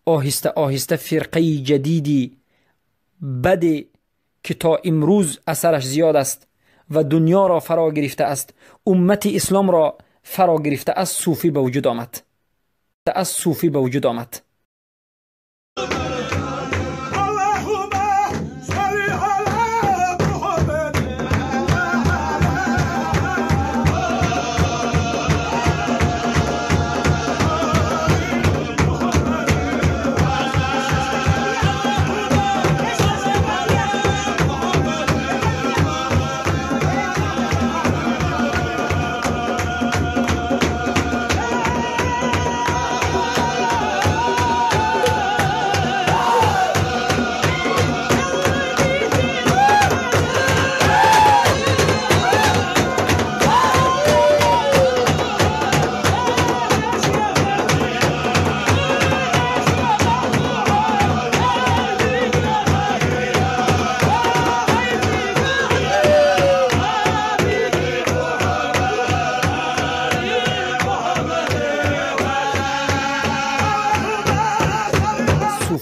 оҳиста оҳиста фирқаи ҷадиди баде ки то имрӯз асараш зиёд аст ва дунёро фаро гирифта аст, уммати исломро фаро гирифта аст, сӯфӣ ба вуҷуд омад. Аз сӯфӣ ба вуҷуд омад.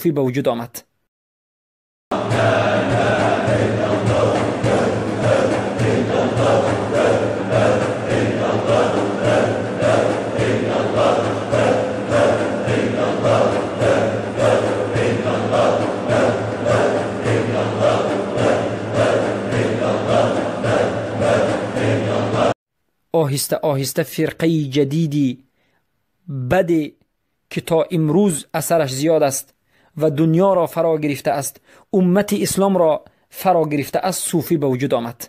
Сӯфӣ ба вуҷуд омад. Оҳиста оҳиста фирқаи ҷадиди баде ки то имрӯз асараш зиёд аст ва дунёро фаро гирифта аст, уммати исломро фаро гирифта аст, сӯфӣ ба вуҷуд омад.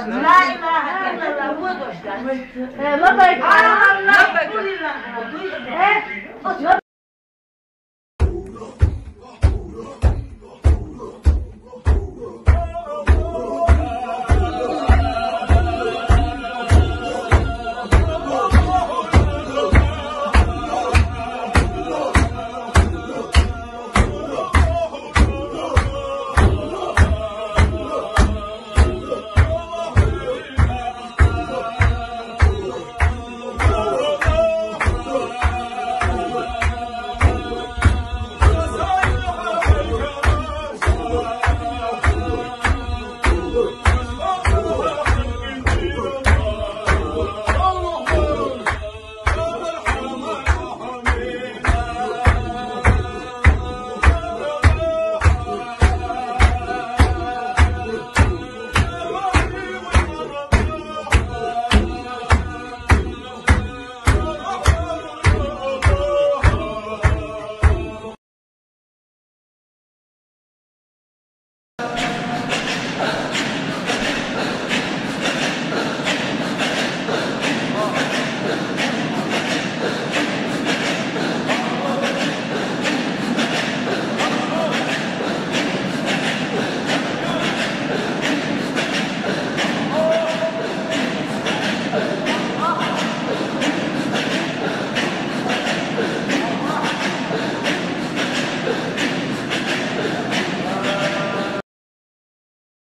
لا إله إلا الله. لبيك. لبيك.